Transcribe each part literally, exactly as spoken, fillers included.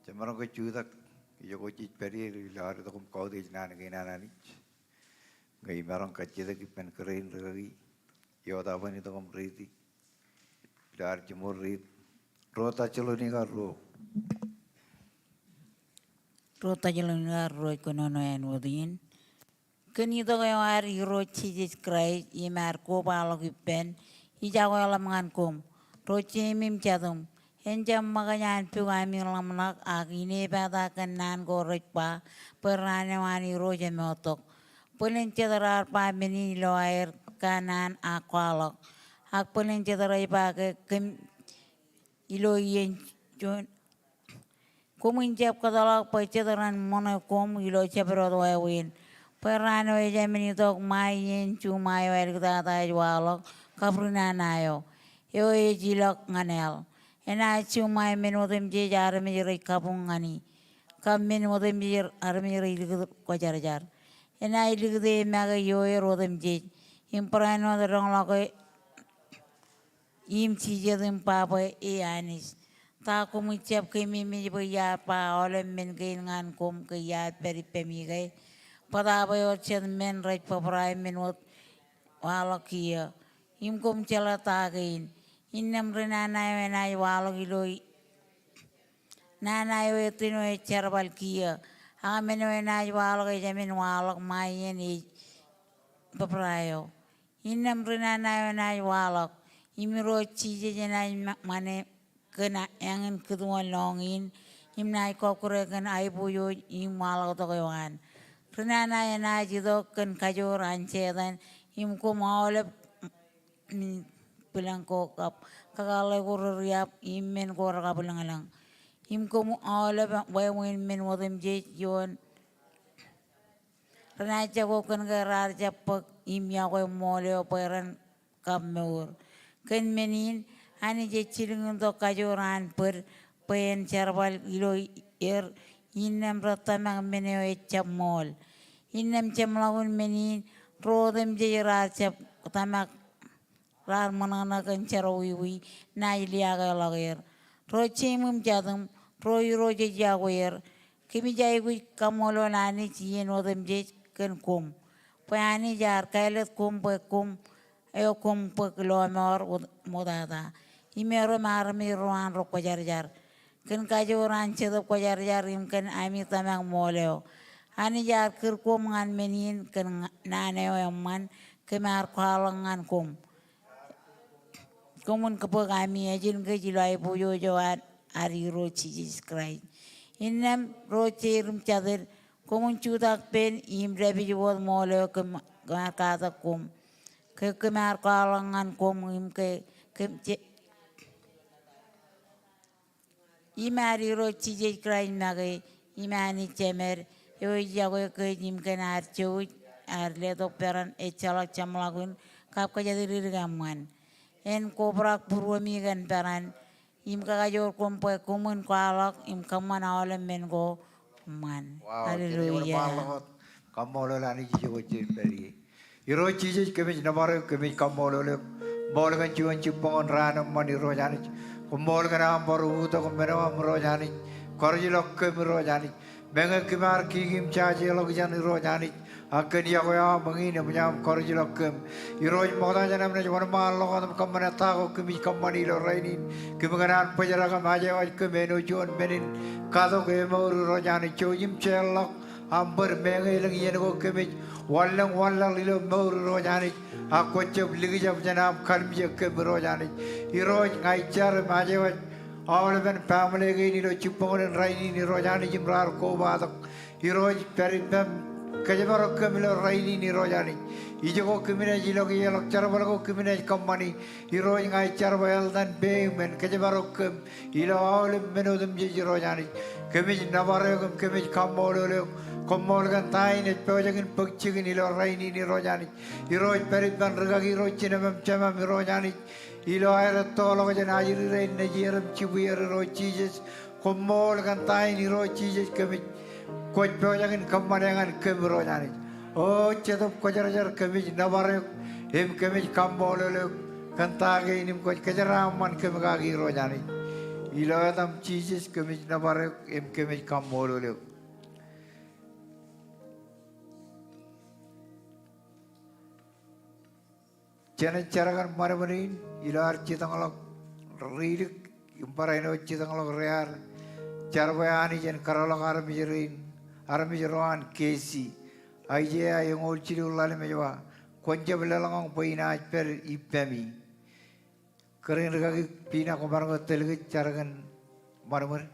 Jemaroñ ke jutak, ijoko jej pād ie ilo ad itok im kautiej naan kein an Anij. Ñe imaroñ kajjitōk ippān kōrā in rikaki, eo ad ban itok im riiti ilo ad jiṃor riit. Ruo Tessalonika ruo. Ruo Tessalonika ruo, kōnono āinwōt in. Kōn itok eo ad Irooj Jisōs Kraist im ad kobaḷọk ippān, ij akweḷap ñan koṃ, ro jeim im jatūṃ, en jab ṃōkaj an puk ami ḷōmṇak ak inepata kōn naan ko rej ba bwe raan eo an Irooj eṃoottok. Bōlen jet raar ba men in ilo aer kōn an ak kwaḷọk, ak bōlen jet rej ba ke kōm ilo iien juon. Koṃwin jab kōtḷọk bwe jet ren ṃoṇe koṃ ilo jabdewōt wāween. Bwe raan eo ejāmin itok ṃae iien juṃae eo āliktata ej waḷọk kab ri nana eo, eo ej ilọk ñan hell. Enaaj juṃae men otemjej armej rej kabuñ ñan e, kab men otemjej armej rej likūt kwōjarjar. Enaaj likūt e make ioer otemjej, im barāinwōt roñḷọke im jijet im ba bwe e Anij. Ta koṃij jab keememej bwe iar ba aolep men kein ñan koṃ ke iar pād ippemi ke? Bōtab eo jet men rej bōbrae men wōt waḷọk kiiō, im koṃ jeḷā ta kein. Innām ri nana eo enaaj waḷọk ilo nana eo etino ej jerbal kiiō, ak men eo enaaj waḷọk ejāmin waḷọk ṃae iien ej bōbrae eo. Innām ri nana eo enaaj waḷọk, im Irooj Jisōs enaaj ṃa-, ṃane kōn a-, eñin kūtuon lọñiin, im naaj kọkkure kōn aiboojoj im waḷọktok eo an. Ri nana enaaj itok kōn kajoor an Setan, im koṃ aolep, mm, bwilōñ ko kab kakōḷḷe ko reriab, im men ko rekabwilōñlōñ. Im koṃ aolep wāween men otemjej ioon renaaj jako kōn ke raar jab bōk im iọkwe ṃool eo bwe ren kab mour. Kōn men in, Anij ej jilkintok kajoor an bōd bwe en jerbal ilo er, innām rej tōmak men eo ejjab ṃool. Innām jeṃḷọkin men in, ro otemjej raar jab tōmak raar ṃōṇōṇō kōn jerọwiwi, naaj liaakḷọk er. Ro jeim im jatūṃ, ro Irooj ej iọkwe er, kōmij aikuj kaṃṃoolol Anij iien otemjej kōn koṃ, bwe Anij ear kāālōt koṃ bwe koṃ, eo koṃ bōk lọmọọr ṃoktata, im erom armej ro an rekwōjarjar kōn kajoor an Jetōb Kwōjarjar im kōn ami tōmak ṃool eo. Anij ear kūr koṃ ñan men in kōn naan eo eṃṃan kōm ar kwaḷọk ñan koṃ. Koṃwin bōk ami ājin kōj ilo aiboojoj eo an ad Irooj Jisōs Kraist. Innām ro jeir im jatid, koṃwin jutak pen im dāpij wōt ṃool eo kōm, kōm ar katak koṃ. Ke kōm ar kwaḷọk ñan koṃ im ke, kōm je-, im ad Irooj Jisōs Kraist make, im Anij Jemed, eo ej iọkwe kōj im kōn ad jouj, ad letok peran ejjeḷọk jeṃḷọkin kab kōjatdikdik eṃṃan. En kobrak būruemi kōn peran, im kakajoor koṃ bwe koṃwin kwaḷọk im kōṃṃan aolep men ko eṃṃan. Wow, Hallelujah. Kaṃṃoolol Anij ijoko jen pād ie. Irooj Jisōs, kōmij nōbar eok, kōmij kaṃṃoolol eok. Ṃool kōn juon jibboñōn raan eṃṃan Irooj Anij. Koṃṃool kōn aṃ bar utok men eo aṃ Irooj Anij. Karuj ḷọk kōm Irooj Anij. Meñe kōm ar kiki im jajeḷọkjeṇ Irooj Anij, ak kōn iọkwe eo aṃ eñin eṃōj aṃ karuj ḷọk kōm. Irooj ṃokta jān am naaj wōnṃaanḷọk wōt im kōṃṃane ta ko kōmij kōṃṃani ilo rainin. Kōm kōṇaan bōjrak im aje waj kōm āinwōt juon men in katok emour Irooj Anij, jouj im jeorḷọk aṃ bōd meñe elōñ iien ko kōmij wanlōñ wanlaḷ ilo mour Irooj Anij, ak kwōj jab likjab jān aṃ kalimjek kōm Irooj Anij. Irooj, ña ij jar im aje waj aolepen baaṃle kein ilo jibboñōn in rainin Irooj Anij im raar kobatok. Irooj, pād ippām kōjparok kōm ilo rainin Irooj Anij. Ijoko kōm naaj ilọk ie ḷọk, jerbal ko kōm naaj kōṃṃani. Irooj, ña ij jar bwe eltan peiṃ en kōjparok kōm ilo aolep men otemjej Irooj Anij. Kōmij nōbar eok im kōmij kaṃṃoolol eok. Koṃṃool kōn ta in ej pojak in bōk jikin ilo rainin Irooj Anij. Irooj, pād ippān rikaki ro jinem im jemām Irooj Anij. Ilo aer ettoḷọk jān ajri rein, nejier im jibwier Irooj Jisōs. Koṃṃool kōn ta in Irooj Jisōs, kōmij, kwōj pojak in kōṃṃane ñan kōm Irooj Anij. O Jetōb Kwōjarjar, kōmij nōbar eok im kōmij kaṃṃoolol eok kōn ta kein im kwōj kōjeraaṃṃan kōm kaki Irooj Anij. Ilo etaṃ Jisōs kōmij nōbar eok im kōmij kaṃṃoolol eok. Jenaaj jar kōn ṃanṃan in ilo ad jitōñḷọk ri-ilik im barāinwōt jitōñḷọk ri-ad. Jar bwe Anij en kōtḷọk armej rein, armej ro an Kesi. Aiseia eñoul jilu ḷalem ej ba, kwōn jab lōḷñọñ bwe inaaj pād ippemi. Kōrā in rikaki Pina, kwōmaroñ ke tōl kōj jar kōn ṃanṃan.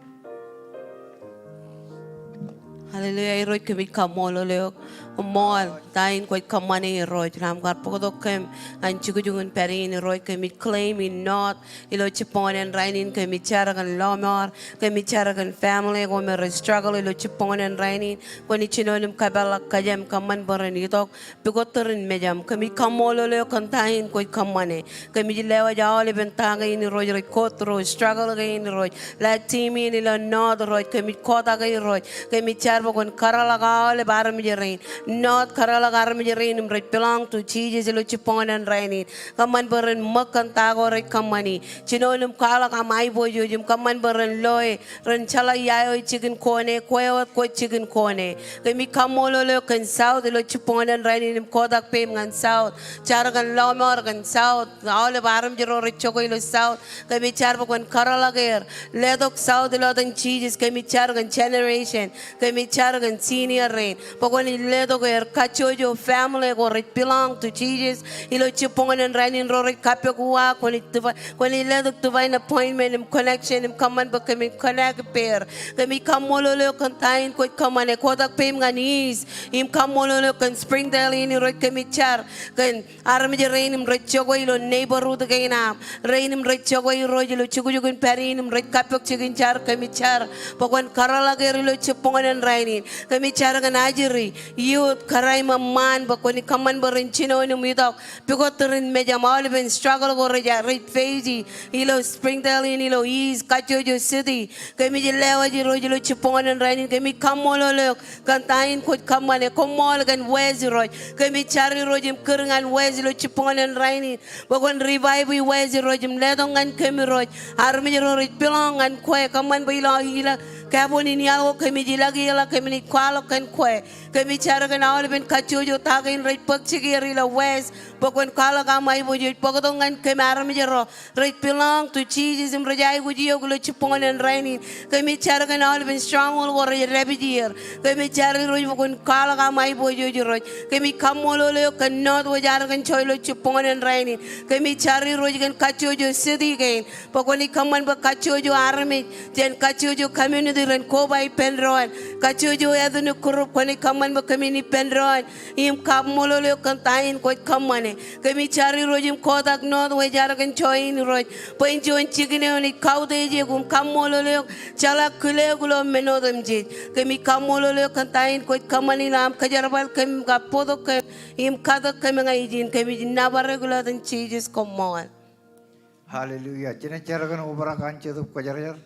Hallelujah, Irooj kōmij kaṃṃoolol eok. Ṃool, ta in kwōj kōṃṃane Irooj, ilo aṃ kar bōktok kōm ñan jukjuk in pād in Irooj, kōmij claim in north, ilo jibboñōn in rainin kōmij jar kōn lọmọọr, kōmij jar kōn family ko me rej struggle ilo jibboñōn in rainin, kwōnaaj jino im kōpeḷḷọk kōjām, kōṃṃan bwe ren itok, pukot tōre in mejaṃ. Kōmij kaṃṃoolol eok kōn ta in kwōj kōṃṃane. Kōmij lewōj aolepen ta kein Irooj rej go through struggle kein Irooj. Ilo team in ilo north Irooj kōmij kotak Irooj. Kōmij jar bwe kwōn kōtḷọk aolep armej rein. North kōtḷọk armej rein im rej belong to Jisōs ilo jibboñōn in rainin. Kōṃṃan bwe ren ṃōk kōn ta ko rej kōṃṃani. Jino im kwaḷọk aṃ aiboojoj im kōṃṃan bwe ren loe ren jeḷā ia eo ej jikin kone, kwe wōt kwōj jikin kone. Kōmij kaṃṃoolol eok kōn south ilo jibboñōn in rainin im kotak peiṃ ñan south. Jar kōn lọmọọr kōn south. Aolep armej ro rej jokwe ilo south. Kōmij jar bwe kwōn kōtḷọk er. Letok south ilo etan Jisōs, kōmij jar kōn generation. Kōmij jar kōn senior rein. Bwe kwōnaaj letok er kajjojo family ko rej belong to Jisōs. Ilo jibboñōn in rainin ro rej kappok uwaak kwōnaaj divi- Kwōnaaj letok divine appointment im connection im kōṃṃan bwe kōmin connect ippāer. Kōmij kaṃṃoolol eok kōn ta in kwōj kōṃṃane, kotak peiṃ ñan east. Im kaṃṃoolol eok kōn Springdale in Irooj kōmij jar. Kōn armej rein im rej jokwe ilo neighborhood kein aṃ. Rein im rej jokwe Irooj ilo jukjuk in pād in im rej kappok jikin jar kōmij jar. Bwe kwōn kōtḷọk er ilo jibboñōn in rainin. Kōmij jar kōn ajri, youth, kōrā im eṃṃaan bwe kwōn kōṃṃan bwe ren jino im itok. Pukot tōre in mejaṃ aolepen struggle ko rej, rej face ilo Springdale in ilo east, kajjojo city. Kōmij lewōj Irooj ilo jibboñōn in rainin, kōmij kaṃṃoolol eok kōn ta in kwōj kōṃṃane, koṃṃool kōn west Irooj. Kōmij jar Irooj im kūr ñan west ilo jibboñōn in rainin. Bwe kwōn revive west Irooj im letok ñan kōm Irooj. Armej ro rej belong ñan kwe, kōṃṃan bwe ilo, ilo kabun in iaḷ ko kōmij ilọk, ilo kōmij kwaḷọk kōn kwe. Kōmij jar kōn aolepen kajjojo ta kein rej bōk jikier ilo west. Bwe kwōn kwaḷọk aṃ aiboojoj bōktok ñan kōm armej ro rej belong to Jisōs im rej aikuj eok ilo jibboñōn in rainin. Kōmij jar kōn aolepen stronghold ko rej dāpij er. Kōmij jar Irooj bwe kwōn kwaḷọk aṃ aiboojoj Irooj. Kōmij kaṃṃoolol eok kōn north wōj ad kōn jo ilo jibboñōn in rainin. Kōmij jar Irooj kōn kajjojo city kein. Bwe kwōnaaj kōṃṃan bwe kajjojo armej jān kajjojo community ren koba ippān doon. Kajjojo ethnic group kwōnaaj kōṃṃan bwe kōmin ippān doon. Im kaṃṃoolol eok kōn ta in kwōj kōṃṃane. Kōmij jar Irooj im kotak north wōj ad kōn jo in Irooj. Bwe en juon jikin eo enaaj kautiej eok im kaṃṃoolol eok. Jeḷā kile eok ilo men otemjej. Kōmij kaṃṃoolol eok kōn ta in kwōj kōṃṃane ilo aṃ kōjerbal kōm im kab bōktok kōm. Im katak kōm ñan ijin kōmij nōbar eok ilo etan Jisōs, koṃṃool. Hallelujah. Jenaaj jar kōn obrak an Jetōb Kwōjarjar.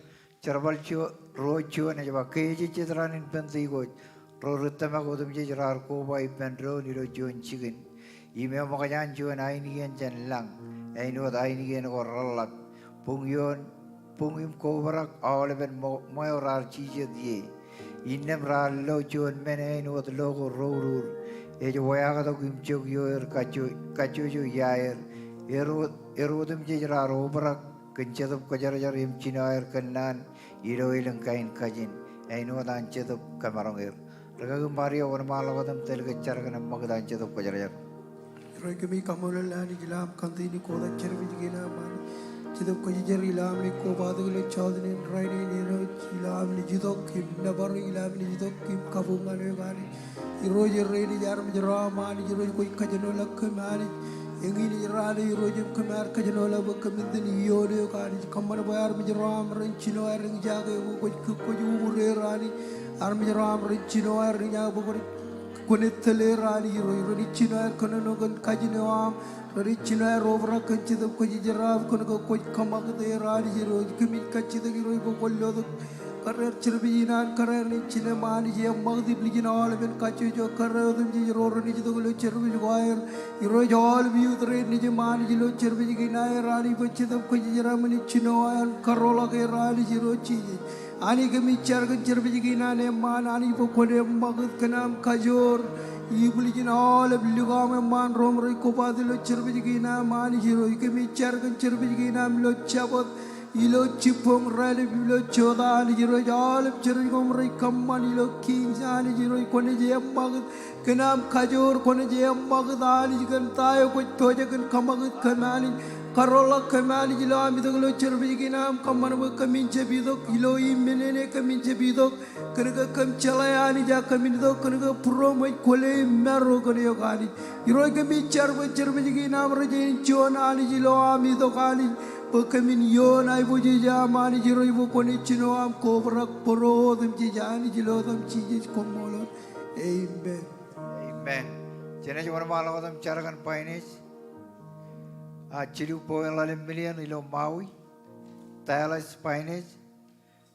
Jerbal juon, ruo juon ej ba, ke ejejjet raan in Pentekost, ro ri tōmak otemjej raar koba ippān doon ilo juon jikin. Im eṃōkaj an juon ainikien jān lañ, āinwōt ainikien ko reḷḷap. Buñ ioon, buñ im kobrak aolepen ṃweo, ṃweo raar jijet ie. Innām raar lo juon men āinwōt lo ko rourur. Ej weaaktok im jok ioer kajjo, kajjojo iaer. Er wōt, er otemjej raar obrak kōn Jetōb Kwōjarjar im jino aer kōnnaan ilo elōñ kain kajin. Āinwōt an Jetōb kōmaroñ er. Rikaki Maria, wōnṃaanḷọk wōt im tōl kōj jar kōn ṃakūt an Jetōb Kwōjarjar. Irooj kōmij kaṃṃoolol Anij ilo aṃ continue kotak service kein aṃ Anij. Jetōb Kwōjarjar ilo am naaj kobatok ilo jota in rainin Irooj, ilo am naaj itok im nōbar eok, ilo am naaj itok im kabuñ ñan eok Anij. Irooj, errein ej armej ro aṃ Anij, Irooj kwōj kōjenolọk kōm Anij. Eñin ej raan eo Irooj im kōm ar kōjenolọk bwe kōmin itōn ioon eok Anij. Kōṃṃan bwe armej ro aṃ ren jino aer eñjake bwe kwōj, kwōj uñūr er Anij. Armej ro aṃ ren jino aer eñjake bwe kwōj kwōnaaj tōl er Anij Irooj, renaaj jino aer kōnono kōn kajin eo aṃ, renaaj jino aer obrak kōn Jetōb Kwōjarjar eo aṃ kōn ke kwōj kōṃakūt er Anij Irooj, kōmij kajjitōk Irooj bwe kwōn lotok kōrā er service in an kōrā er nejin im Anij eṃṃakūt ibwiljin aolepen kajjojo kōrā otemjej ro renaaj itok ilo service ko aer. Irooj aolep youth renaaj nejiṃ Anij ilo service kein aer Anij bwe Jetōb Kwōjarjar aṃ enaaj jino an karoḷọk er Anij Irooj Jisōs. Anij kōmij jar kōn service kein an eṃṃaan Anij bwe kwōn eṃṃakūt kōn aṃ kajoor ibwiljin aolep lukkuun eṃṃaan ro im rej kobatok ilo service kein aṃ Anij Irooj. Kōmij jar kōn service kein aṃ ilo Jabōt ilo jibboñ raelep ilo jota Anij Irooj aolep jerej ko im rej kōṃṃan ilo Kings Anij Irooj kwōnaaj eṃṃakūt kōn aṃ kajoor kwōnaaj eṃṃakūt Anij kōn ta eo kwōj pojak in kōṃakūt kōm Anij. Karoḷọk kōm Anij ilo am itok ilo service kein aṃ kōṃṃan bwe kōmin jab itok ilo iien in kōmin jab itok kōn ke kōm jeḷā Anij ak kōmin itok kōn ke būruōm ej kwōle im maro kōn eok Anij. Irooj kōmij jar bwe service kein aṃ rej āinjuon Anij ilo am itok Anij bwe kōmin ioon aiboojoj aṃ Anij Irooj bwe kwōnaaj jino aṃ kobrak bōro otemjej Anij ilo etaṃ Jisōs koṃṃool. Amen. Amen. Jenaaj wōnṃaanḷọk wōt im jar kōn finance. A jilu point ḷalem million ilo Maui. Dallas finance.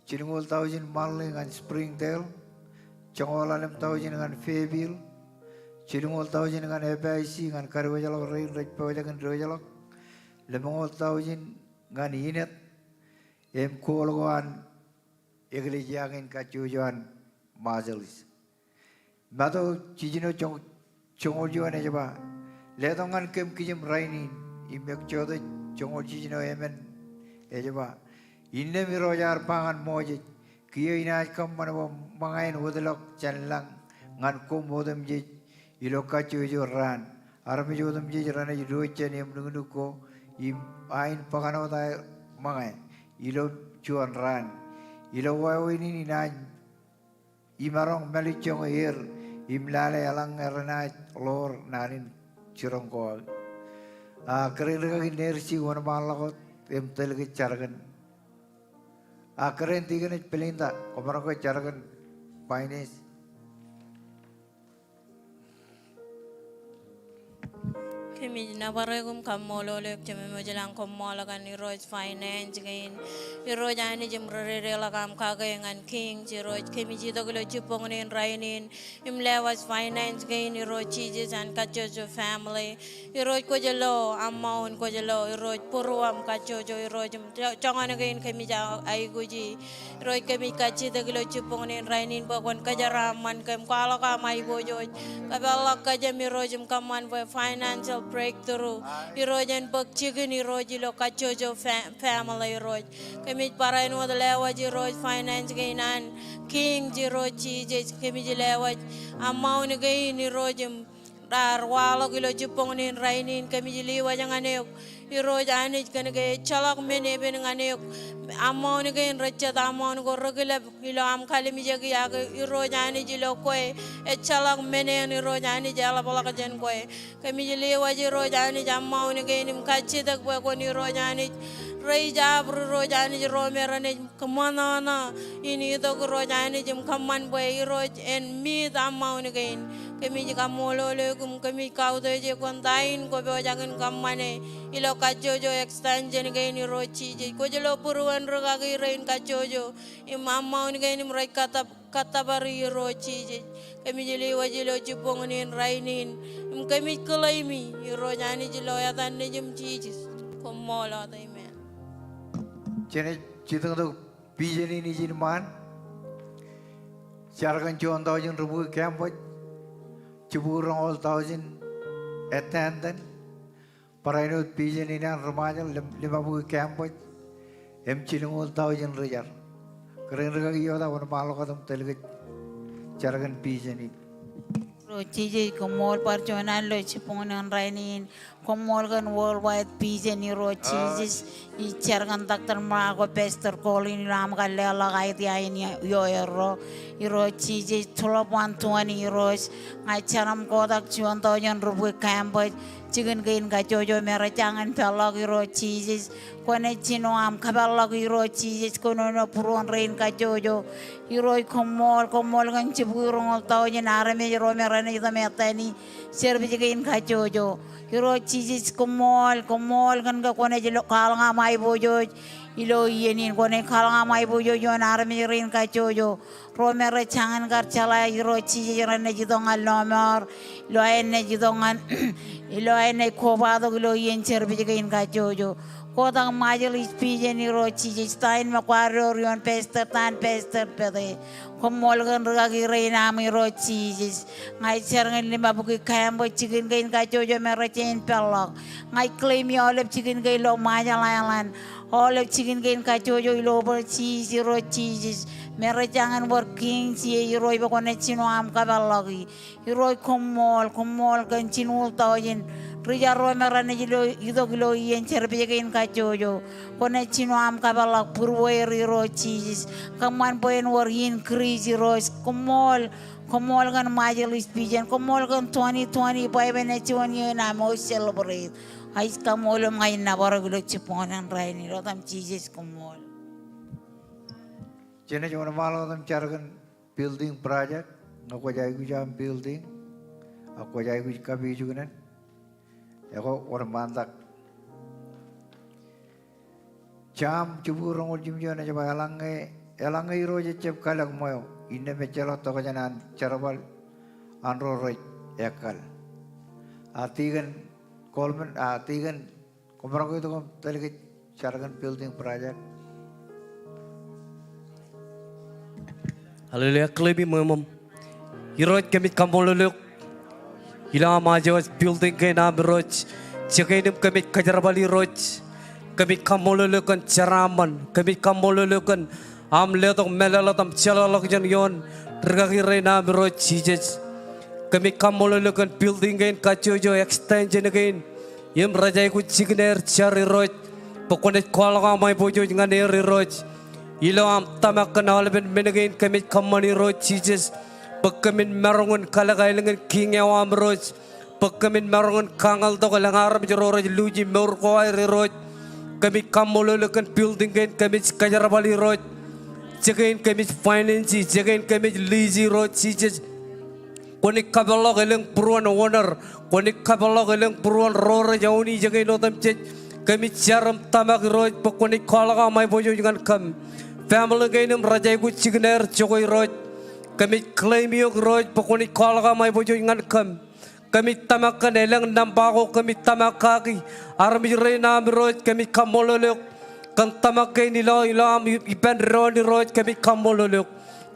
Jilñoul taujin ṃaanḷe ñan Springdale, joñoul ḷalem taujin ñan Fayetteville, jilñoul taujin ñan F I C ñan kadiwōjḷọk rein rej pojak in diwōjḷọk, lemñoul taujin ñan Enid, im goal ko an eklejia kein kajjojo an Marshallese. Matu jijino joñ-, joñoul juon ej ba, letok ñan kōm kijem rainin, im Eksotus joñoul jijino emān ej ba, innām Irooj ear ba ñan Moses, kiiō inaaj kōṃṃan bwe ṃōñā in wōtlọk jān lañ ñan koṃ otemjej ilo kajjojo raan. Armej otemjej renaaj diwōj jān eṃ nuknuk ko im ain bōkan wōt aer ṃōñā ilo juon raan. Ilo wāween in inaaj imaroñ mālejjoñe er im lale eḷaññe renaaj ḷoor naan in jiroñ ko aō. A kōrā in rikaki Nancy wōnṃaanḷọk wōt im tōl kōj jar kōn. A kōrā in Deaconess Belinda, koṃaroñ ke jar kōn finance. Kōmij nōbar eok im kaṃṃoolol eok Jemem ej ilañ koṃṃool kōn Irooj finance kein. Irooj Anij im ri-redeḷọk aṃ kake ñan Kings Irooj. Kōmij itok ilo jibboñin rainin im lewōj finance kein Irooj Jisōs an kajjojo family. Irooj kwōj lo, aṃ maroñ in kwōj lo, Irooj būruōm kajjojo Irooj im jo-, joñan kein kōmij a-, aikuji. Irooj kōmij kajjitōk ilo jibboñin rainin bwe kwōn kōjeraaṃṃan kōm kwaḷọk aṃ aiboojoj. Kōpeḷḷọk kōjām Irooj im kōṃṃan bwe financial breakthrough Irooj en bōk jikin Irooj ilo kajjojo fa-, family Irooj. Kōmij barāinwōt lewōj Irooj finance kein an Kings Irooj Jisōs kōmij lewōj aṃ maroñ kein Irooj im raar waḷọk ilo jibboñin rainin kōmij lewōj ñan eok. Irooj Anij kōn ke ejjeḷọk men epen ñan eok. Aṃ maroñ kein rej jet aṃ maroñ ko rekilep ilo aṃ kalimjeki ak Irooj Anij ilo kwe ejjeḷọk men eṇ Irooj Anij eḷapḷọk jān kwe. Kōmij lewōj Irooj Anij aṃ maroñ kein im kajjitōk bwe kwōn Irooj Anij rej jab ri Irooj Anij ro me renaaj kōṃṃan ṇa in itok Irooj Anij im kōṃṃan bwe Irooj en meet aṃ maroñ kein. Kōmij kaṃṃoolol eok im kōmij kautiej eok kōn ta in kwō pojak in kōṃṃane ilo kajjojo extension kein Irooj Jisōs. Kwōj lo būruon rikaki rein kajjojo im aṃ maroñ kein im rej kōttōpar kōttōpar Irooj Jisōs. Kōmij lewōj ilo jibboñin rainin im kōmij claim e Irooj Anij ilo etan Nejiṃ Jisōs. Koṃṃool wōt, amen. Jenaaj jitōñtok vision in ijin ṃaan. Jar kōn juon taujin rubukwi campus, jibukwi roñoul taujin attendance, barāinwōt vision in an ri-Ṃajeḷ, lim-, limabukwi campus, im jilñoul taujin ri-jar. Kōrā in rikaki Iota wōnṃaanḷọk wōt im tōl kōj jar kōn vision in. Irooj Jisōs koṃṃool bar juon an ilo jibboñin rainin. Koṃṃool kōn Worldwide Vision Irooj Jisōs. Ij jar kōn Doctor Mark ko Pastor Colin ilo aṃ kar leḷọk idea in ioerro. Irooj Jisōs, twelve one twenty Irooj. Ña ij jar im kotak juon taujin rubukwi campus. Jikin kein kajjojo me rej jañin peḷḷọk Irooj Jisōs. Kwōnaaj jino aṃ kapeḷḷọk Irooj Jisōs kōnono būruon rein kajjojo. Irooj koṃṃool, koṃṃool kōn jibukwi roñoul taujin armej ro me renaaj itok attend service kein kajjojo. Irooj Jisōs koṃṃool, koṃṃool kōn ke kwōnaaj lo kwaḷọk aṃ aiboojoj. Ilo iien in kwōnaaj kwaḷọk aṃ aiboojoj ioon armej rein kajjojo ro me rej jañin kar jeḷā Irooj Jisōs renaaj itok ñan lọmọọr, ilo aer naaj itok ñan, ilo aer naaj kobatok ilo iien service kein kajjojo. Kotak Ṃajeḷ Division Irooj Jisōs, ta in me kwaar door ioon pastor, ta in pastor pete. Koṃṃool kōn rikaki rein aṃ Irooj Jisōs. Ña ij jar ñan limabukwi campus jikin kein kajjojo me rej jañin peḷḷọk. Ña ij claim-i aolep jikin kein ilo Ṃajeḷ Island. Aolep jikin kein kajjojo ilo overseas Irooj Jisōs. Me rej jañin wōr Kings ie Irooj bwe kwōnaaj jino aṃ kapeḷḷọki. Irooj koṃṃool, koṃṃool kōn jinoul tọujin. Ri jar ro me renaaj ilo, itok ilo iien service kein kajjojo. Kwōnaaj jino aṃ kapeḷḷọk būrueir Irooj Jisōs. Kōṃṃan bwe en wōr increase Irooj. Koṃṃool, koṃṃool kōn Ṃajeḷ Division. Koṃṃool kōn twenty twenty-five eo ej juon iiō in aṃ celebrate. Ij kaṃṃoolol eok, ña ij nōbar eok ilo jibboñōn in rainin. Ilo etaṃ Jisōs, koṃṃool. Jenaaj wōnṃaanḷọk wōt im jar kōn building project, ñe kwōj aikuj aṃ building, ak kwōj aikuj kapijuknen, ekwe wōnṃaantak. Sam jibukwi roñoul jimjuon ej ba, eḷaññe, eḷaññe Irooj ejjab kalōk ṃweo, innām ejjeḷọk tokjān an jerbal an ro rej ekkal. A, Deacon Coleman, a, Deacon Koṃ maroñ ke itok im tōl kōj jar kōn building project. Hallelujah, clap-i ṃweo aṃ. Irooj kōmij kaṃṃoolol eok ilo aṃ aje wōj building kein aṃ Irooj. Jekeinōṃ kōmij kōjerbal Irooj. Kōmij kaṃṃoolol eok kōn jeraaṃṃan. Kōmij kaṃṃoolol eok kōn aṃ letok mālōtlōt im jeḷāḷọkjeṇ ioon rikaki rein aṃ Irooj Jisōs. Kōmij kaṃṃoolol eok kōn building kein kajjojo extension kein. Im rej aikuj jikin aer jar Irooj, bwe kwōnaaj kwaḷọk aṃ aiboojoj ñan er Irooj. Ilo aṃ tōmak kōn aolepen men kein kōmij kōṃṃan Irooj Jisōs, bwe kōmin maroñ in kalōk aelōñ in King eo aṃ Irooj, bwe kōmin maroñ in kañōltok elōñ armej ro rej luuji mour ko aer Irooj. Kōmij kaṃṃoolol eok kōn building kein kōmij kōjerbal Irooj. Jekein kōmij finance-i, jekein kōmij lease-i Irooj Jisōs. Kwōnaaj kapeḷḷọk elōñ būruon owner. Kwōnaaj kapeḷḷọk elōñ būruon ro rej own-i jekein otemjej. Kōmij jar im tōmak Irooj bwe kwōnaaj kwaḷọk aṃ aiboojoj ñan kōm. Family kein im rej aikuj jikin aer jokwe Irooj. Kōmij claim eok Irooj bwe kwōnaaj kwaḷọk aṃ aiboojoj ñan kōm. Kōmij tōmak kōn elōñ nōṃba ko kōmij tōmak kaki. Armej rein aṃ Irooj kōmij kaṃṃoolol eok. Kōn tōmak kein ilo, ilo aṃ i-, ippān doon Irooj kōmij kaṃṃoolol eok.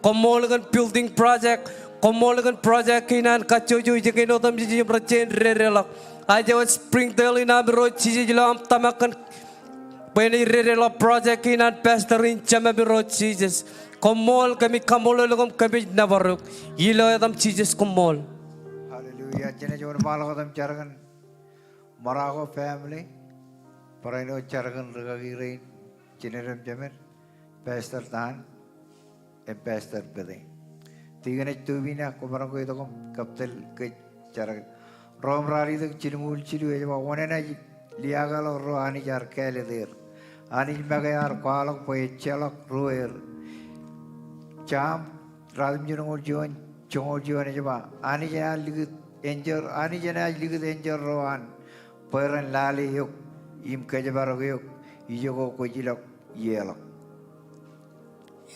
Koṃṃool kōn building project. Koṃṃool kōn project kein an kajjojo jekein otemjej im rej jañin dedeḷọk. Aje wōj Springdale in aṃ Irooj Jisōs ilo aṃ tōmak kōn bwe enaaj dedeḷọk project kein an pastor in jemām Irooj Jisōs. Koṃṃool, kōmij kaṃṃoolol eok im kōmij nōbar eok. Ilo etaṃ Jisōs koṃṃool. Hallelujah. Jenaaj wōnṃaanḷọk wōt im jar kōn Morako family. Barāinwōt jar kōn rikaki rein, jined im jemed, Pastor Dan im Pastor Pete. Tikōn ej Tobina, koṃ maroñ ke itok im kab tōl kōj jar kōn. Rom ralitōk jilñuul jilu ej ba, oṇān ej liaakḷọk ro Anij ear kāālōt er. Anij make ear kwaḷọk bwe ejjeḷọk ruōer. Sam ratimjuonñoul juon, joñoul juon ej ba, Anij enaaj likūt enjeḷ, Anij enaaj likūt enjeḷ ro an bwe ren lale eok im kōjparok eok ijoko kwōj ilọk ieḷọk.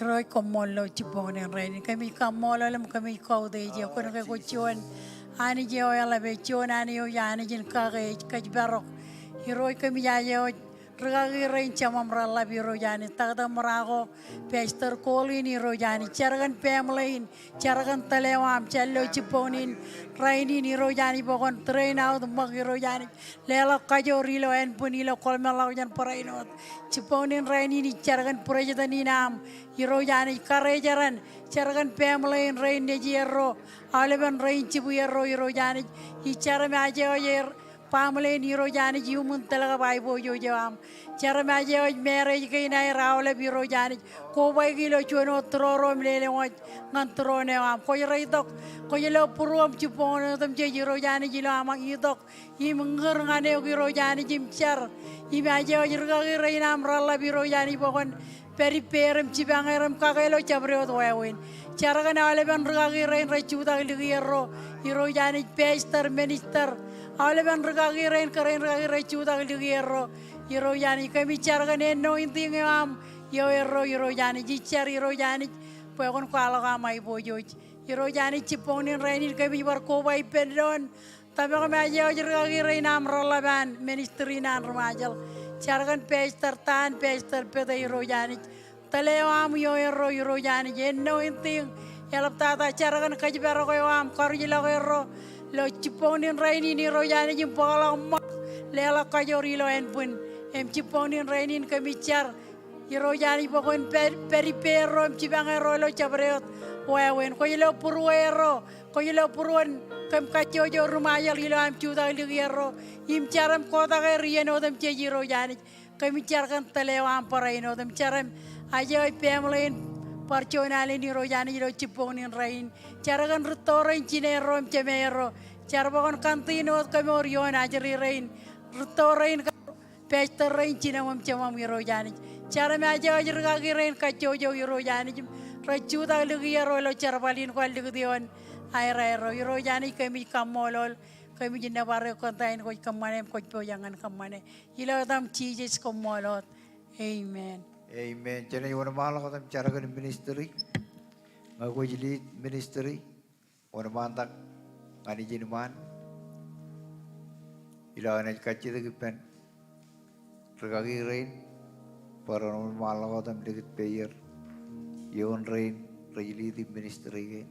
Irooj koṃṃool ilo jibboñōn in rainin. Kōmij kaṃṃoolol im kōmij kautiej eok kōn ke kwōj juon Anij eo eḷap, ej juon Anij eo ej Anij in kake, ej kōjparok. Irooj kōmij aje wōj rikaki rein jemām reḷḷap Irooj Anij. Taktō Morako, Pastor Colin Irooj Anij. Jar kōn family in, jar kōn tōl eo aṃ, jar ilo jibboñōn in rainin Irooj Anij bwe kwōn train out ṃōk Irooj Anij. Leḷọk kajoor ilo ānbwin ilo kōḷmānḷọkjeṇ barāinwōt. Jibboñōn in rainin ij jar kōn president in aṃ Irooj Anij, karijeran, jar kōn family in rein nejierro, aolepen rein jibwierro Irooj Anij. Ij jar im aje wōj er family in Irooj Anij iuṃwin tōl kab aiboojoj eo aṃ. Jar im aje wōj marriage kein aer aolep Irooj Anij. Kobaiki ilo juon wōt tūrorom lelōñ wōj ñan tūroon eo aṃ. Kwōj reitok, kwōj lo būruōm jibboñōn otemjej Irooj Anij ilo aṃ itok im ñūr ñan eok Irooj Anij im jar im aje wōj rikaki rein aṃ reḷḷap Irooj Anij bwe kwōn pād ippāer im jipañ er im kake ilo jabdewōt wāween. Jar kōn aolepen rikaki rein rej jutak likierro Irooj Anij, pastor, minister, aolepen rikaki rein, kōrā in rikaki rej jutak likierro Irooj Anij, kōmij jar kōn anointing eo aṃ ioerro Irooj Anij. Ij jar Irooj Anij bwe kwōn kwaḷọk aṃ aiboojoj. Irooj Anij, jibboñin rainin kōmij bar koba ippān doon tōmak im aje wōj rūkaki rein aṃ reḷap an ministry in an ri-Ṃajeḷ. Jar kōn pastor Tan, pastor Pete Irooj Anij. Tōl eo aṃ ioerro Irooj Anij, anointing. Eḷaptata jar kōn kōjparok eo aṃ, karijeḷọk erro ilo jibboñin rainin Irooj Anij im bōkḷọk ṃōk leḷọk kajoor ilo ānbwin. Im jibboñin rainin kōmij jar Irooj Anij bwe kwōn pād, pād ippārro im jipañ erro ilo jabdewōt wāween. Kwōj lo būruerro, kwōj lo būruon kōm kajjojo ri-Ṃajeḷ ilo aṃ jutak likierro im jar im kotak er iien otemjej Irooj Anij. Kōmij jar kōn tōl eo aṃ barāinwōt im jar im aje wōj family in bar juon alen Irooj Anij ilo jibboñin rainin. Jar kōn rūtto rein jineerro im jemeerro. Jar bwe kwōn continue wōt kōmour ioon ajri rein. Rūtto rein kar pastor rein jinem im jemem Irooj Anij. Jar im aje wōj rūkaki rein kajjojo Irooj Anij im rej jutak likierro ilo jerbal in kwaar likūt ioon aerro. Irooj Anij, kōmij kaṃṃoolol, kōmij nōbar eok kōn ta in kwōj kōṃṃane im kwōj pojak ñan kōṃṃane. Ilo etaṃ Jisōs, koṃṃool wōt. Amen. Amen. Jenaaj wōnṃaanḷọk wōt im jar kōn ministry. Ñe kwōj lead ministry, wōnṃaantak ñan ijin ṃaan. Ilo aō naaj kajjitōk ippān rūkaki rein bwe ren wōnṃaanḷọk wōt im likūt peier ioon rein rej lead ministry kein.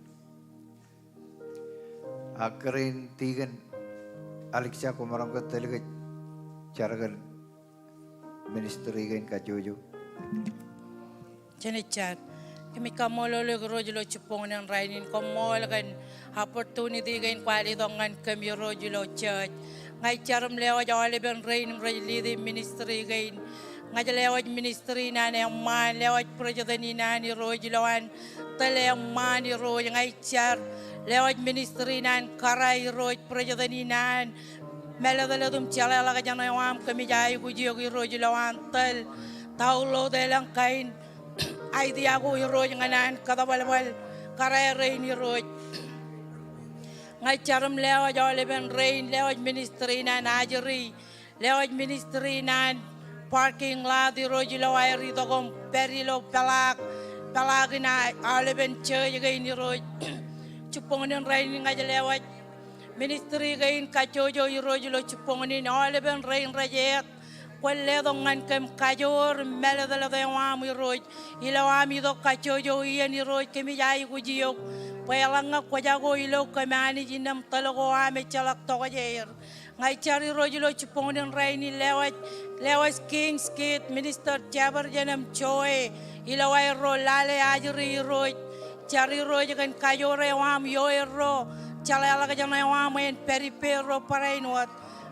Ak kōrā in Deacon Alexa, koṃaroñ ke tōl kōj jar kōn ministry kein kajjojo. Jenaaj jar. Kōmij kaṃṃoolol eok Irooj ilo jibboñin rainin, koṃṃool kōn opportunity kein kwaar letok ñan kōm Irooj ilo church. Ña ij jar im lewōj aolepen rein im rej lead ministry kein. Ña ij lewōj ministry in an eṃṃaan, lewōj president in an Irooj ilowaan tōl eṃṃaan Irooj. Ña ij jar lewōj ministry in an kōrā Irooj, president in an mālōtlōt im jeḷāḷọkjeṇ eo aṃ. Kōmij aikuj eok Irooj ilowaan tōl, download elōñ kain idea ko Irooj ñan an kōtbwalbwal kōrā rein Irooj. Ña ij jar im lewōj aolepen rein, lewōj ministry in an ajri, lewōj ministry in an parking lot Irooj ilo aer itok im pād ilo peḷaak, peḷaak in a, aolepen church kein Irooj. Jibboñin rainin ña ij lewōj ministry kein kajjojo Irooj ilo jibboñin in, aolepen rein rej eet. Kwōn letok ñan kōm kajoor im mālōtlōt eo aṃ Irooj ilo aṃ itok kajjojo iien Irooj. Kōmij aikuj eok bwe eḷaññe kwōjako ilo kōm Anij innām tōl ko aṃ ejjeḷọk tokjāer. Ña ij jar Irooj ilo jibboñin rainin lewōj, lewōj King's Kid, Minister Jabber Jenem Joe, ilo aerro lale ajri Irooj. Jar Irooj kōn kajoor eo aṃ ioerro, jeḷāḷọkjeṇ eo aṃ en pād ippārro barāinwōt.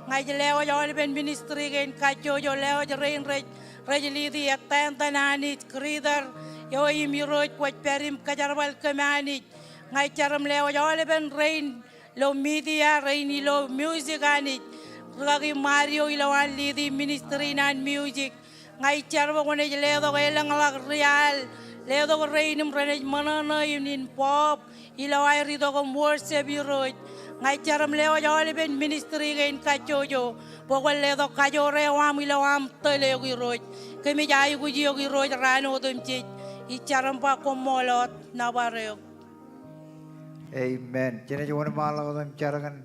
Ña ij lewōj aolepen ministry kein kajjojo, lewōj rein rej, rej lead i attendant Anij, greeter eo im Irooj kwōj pād im kōjerbal kōm Anij. Ña ij jar im lewōj aolepen rein ilo media, rein ilo music Anij. Rūkaki Mario ilowaan lead i ministry in an music. Ña ij jar bwe kwōnaaj letok elōñḷọk rial, letok rein im renaaj ṃōṇōṇō in involve ilo aer itok im worship Irooj. Ña ij jar im lewōj aolepen ministry kein kajjojo bwe kwōn letok kajoor eo aṃ ilo aṃ tōl eok Irooj. Kōmij aikuj eok Irooj raan otemjej. Ij jar im ba koṃṃool wōt, nōbar eok. Amen. Jenaaj wōnṃaanḷọk wōt im jar kōn,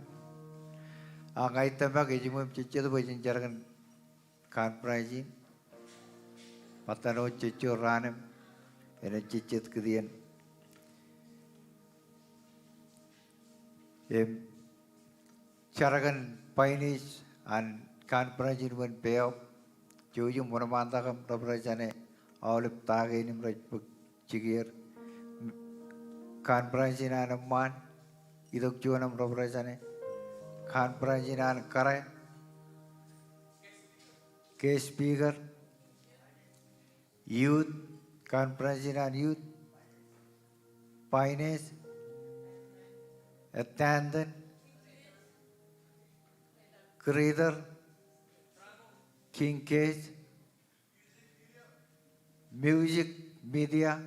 a, ña ij tōmak, ejiṃwe im jejjet bwe jen jar kōn conference in. Ṃōttan wōt jejjo raan im enaaj jejjet kūtien. Im jar kōn finance an conference in wōn payoff. Jouj im wōnṃaantak im represent e aolep ta kein im rej bōk jikier. Conference in an eṃṃaan, itok juon im represent e. Conference in an kōrā, guest speaker, youth, conference in an youth, finance, attendant, greeter, King Case, music, media.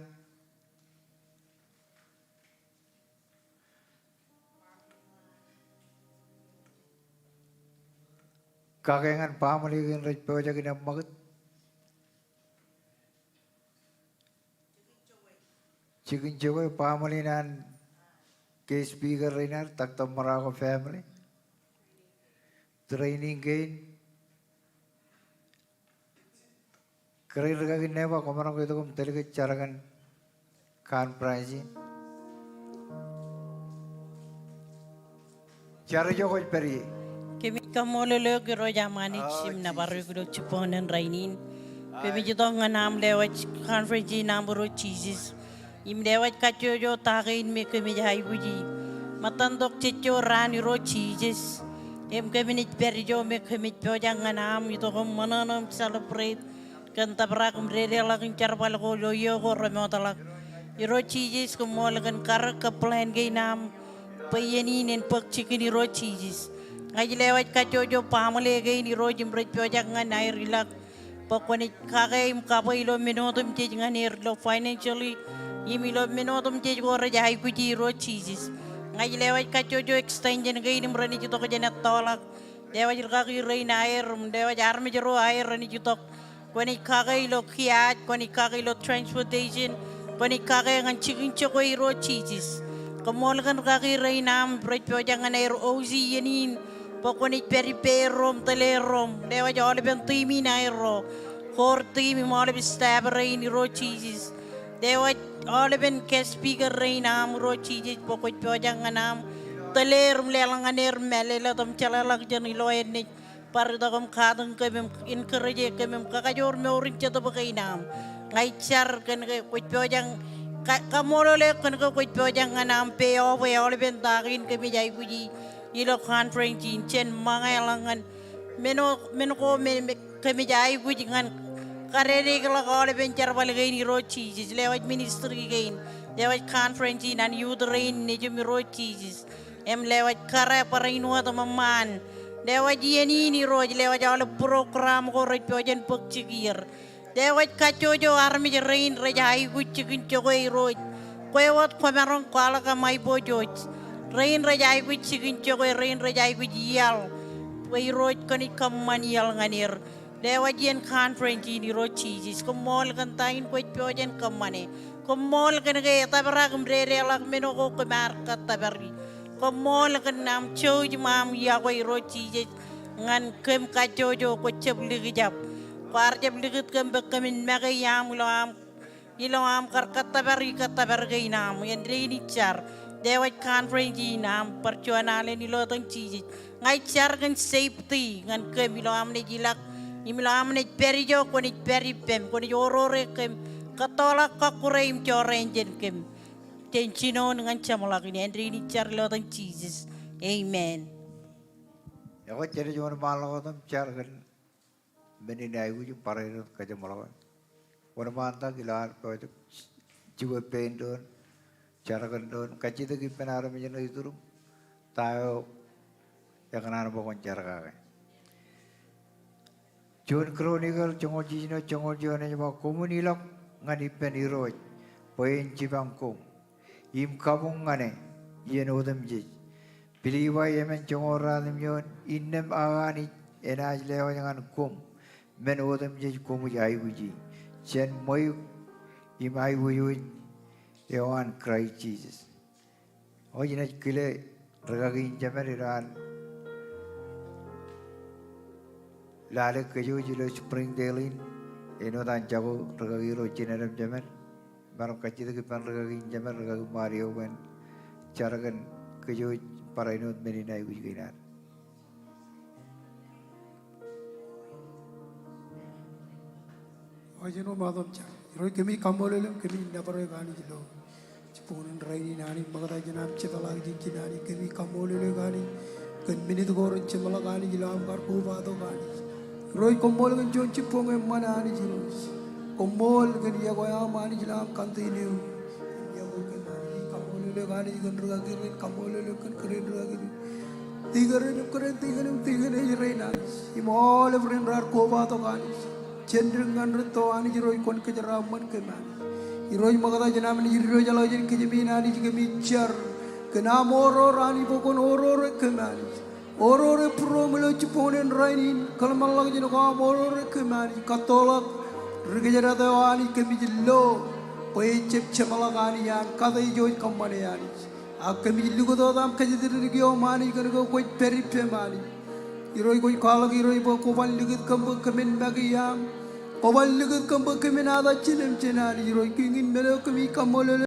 kake ñan baaṃle kein rej pojak in eṃṃakūt. Jikin jokwe baaṃle in an ke speaker rein ad, Doctor Marako family. Training kein. Kōrā in rūkaki Neba, kwōmaroñ ke itok im tōl ke jar kōn conference in. Jar ijo kwōj pād ie. Kōmij kaṃṃoolol eok Irooj aṃ Anij im nōbar eok ilo jibboñōn rainin. Kōmij itok ñan aṃ lewōj conference in aṃ Irooj Jisōs. Im lewōj kajjojo ta kein me kōmij aikuji. Ṃōttan tok jejjo raan Irooj Jisōs. Im kōmij pād ijo me kōmij pojak ñan aṃ itok im ṃōṇōṇō im celebrate kōn tōprak im dedeḷọk in jerbal ko ilo iiō ko remootḷọk. Irooj Jisōs, koṃṃool kōn karōk kab plan kein aṃ bwe iien in en bōk jikin Irooj Jisōs. Ña ij lewōj kajjojo baaṃle kein Irooj im rej pojak ñan aer ilọk bwe kwōnaaj kake im kabwe ilo men otemjej ñan er ilo financially im ilo men otemjej ko rej aikuji Irooj Jisōs. Ña ij lewōj kajjojo extension kein im renaaj itok jān ettoḷọk. Lewōj rūkaki rein aer im lewōj armej ro aer renaaj itok. Kwōnaaj kake ilo kiaaj, kwōnaaj kake ilo transportation, kwōnaaj kake ñan jikin jokwe Irooj Jisōs. Koṃṃool kōn rūkaki rein aṃ rej pojak ñan aer O C iien in bwe kwōnaaj pād ippāerro im tōl erro. Lewōj aolepen team in aerro, core team im aolepen staff rein Irooj Jisōs. Lewōj aolepen guest speaker rein aṃ Irooj Jisōs bwe kwōj pojak ñan aṃ tōl er im leḷọk ñan er mālōtlōt im jeḷāḷọkjeṇ ilo aer naaj bar itok im katakin kōm im encourage kōm im kakajoor mour in Jetōb kein aṃ. Ña ij jar kōn ke kwōj pojak, ka-, kaṃṃoolol eok kōn ke kwōj pojak ñan aṃ pay off e aolepen ta kein kōmij aikuji ilo conference in jān ṃōñā ḷọk ñan men o-, men ko me, me kōmij aikuj ñan kadedeḷọk aolepen jerbal kein Irooj Jisōs. Lewōj ministry kein, lewōj conference in an youth rein nejūṃ Irooj Jisōs. Im lewōj kōrā barāinwōt im eṃṃaan. Lewōj iien in Irooj, lewōj aolep program ko rej pojak in bōk jikier. Lewōj kajjojo armej rein rej aikuj jikin jokwe Irooj. Kwe wōt kwōmaroñ kwaḷọk aṃ aiboojoj. Rein rej aikuj jikin jokwe, rein rej aikuj iaḷ. Bwe Irooj kwōnaaj kōṃṃan iaḷ ñan er. Lewōj iien conference in Irooj Jisōs. Koṃṃool kōn ta in kwōj pojak in kōṃṃane. Koṃṃool kōn ke etōprak im dedeḷọk men ko kōm ar kōttōpari. Koṃṃool kōn aṃ jouj im aṃ yokwe Irooj Jisōs ñan kōm kajjojo kwōj jab likjab. Kwaar jab likūt kōm bwe kōmin make iaam ilo aṃ, ilo aṃ kar kōttōpari kōttōpar kein aṃ. Āindein ij jar. Lewōj conference in aṃ bar juon alen ilo etan Jisōs. Ña ij jar kōn safety ñan kōm ilo aṃ naaj ilọk im ilo aṃ naaj pād ijo kwōnaaj pād ippem, kwōnaaj orore kōm, kōttoḷọk kọkkure im jorrāān jān kōm. Jān jinoin ñan jeṃḷọkin, āindein ij jar ilo etan Jisōs. Amen. Ekwe jenaaj wōnṃaanḷọk wōt im jar kōn men in aikuj im barāinwōt kōjeṃḷọk e. Wōnṃaantak ilo ad pojak jiwe pein doon, jar kōn doon, kajjitōk ippān armej ṇe ituruṃ, ta eo ekōṇaan bwe kwōn jar kake. Juon Chronicle joñoul jiljino joñoul juon ej ba, koṃwin ilọk ñan ippān Irooj bwe en jipañ koṃ im kabuñ ñan e iien otemjej. Pilippai emān joñoul ruatimjuon, innām aō Anij enaaj lewōj ñan koṃ men otemjej koṃij aikuji jān ṃweiuk im aiboojoj eo an Kraist Jisōs. O, inaaj kile rūkaki in jemed ilo an lale kōj ilo Springdale in, āinwōt an jako rūkaki ro jined im jemed. Maroñ kajjitōk ippān rūkaki in jemed, rūkaki Mario, bwe en jar kōn kōj barāinwōt men in aikuj kein ad. Wōj eo ṃōttan jar. Irooj, kōmij kaṃṃoolol eok, kōmij nōbar eok Anij ilo jibboñōn rainin Anij, ṃokta jān aṃ jepḷaak jān ijin Anij, kōmij kaṃṃoolol eok Anij kōn minit ko ren jeṃḷọk Anij ilo aṃ kar kobatok Anij. Irooj, koṃṃool kōn juon jibboñ eṃṃan Anij Irooj. Koṃṃool kōn iọkwe eo aṃ Anij ilo aṃ continue im iọkwe kōm Anij. Kaṃṃoolol eok Anij kōn rūkaki rein, kaṃṃoolol eok kōn kōrā in rūkaki rein. Tikōn rein im kōrā in tikōn im tikōn ej rein Anij. Im aolep rein raar kobatok Anij. Jān dik ñan rūtto Anij Irooj kwōn kōjeraaṃṃan kōm Anij. Irooj ṃokta jān aṃ naaj diwōjḷọk jān kōjām in Anij kōmij jar kōn aṃ oror Anij bwe kwōn orore kōm Anij. Oror e būruōm ilo jibboñōn rainin, kōḷmānḷọkjeṇ ko aṃ oror e kōm Anij, kōttoḷọk ri kōjdat eo Anij kōmij lo, bwe ejab jeṃḷọk Anij an kate ej wōj kōṃṃane Anij. Ak kōmij lukkuun wōt aṃ kōjatdikdik ioṃ Anij kōn ke kwōj pād ippem Anij. Irooj kwōj kwaḷọk Irooj bwe kwō ban likūt kōm bwe kōmin make iaam. Kwō ban likūt kōm bwe kōmin ata jilem jān Anij Irooj. Kiiñ in men eo kōmij kaṃṃoolol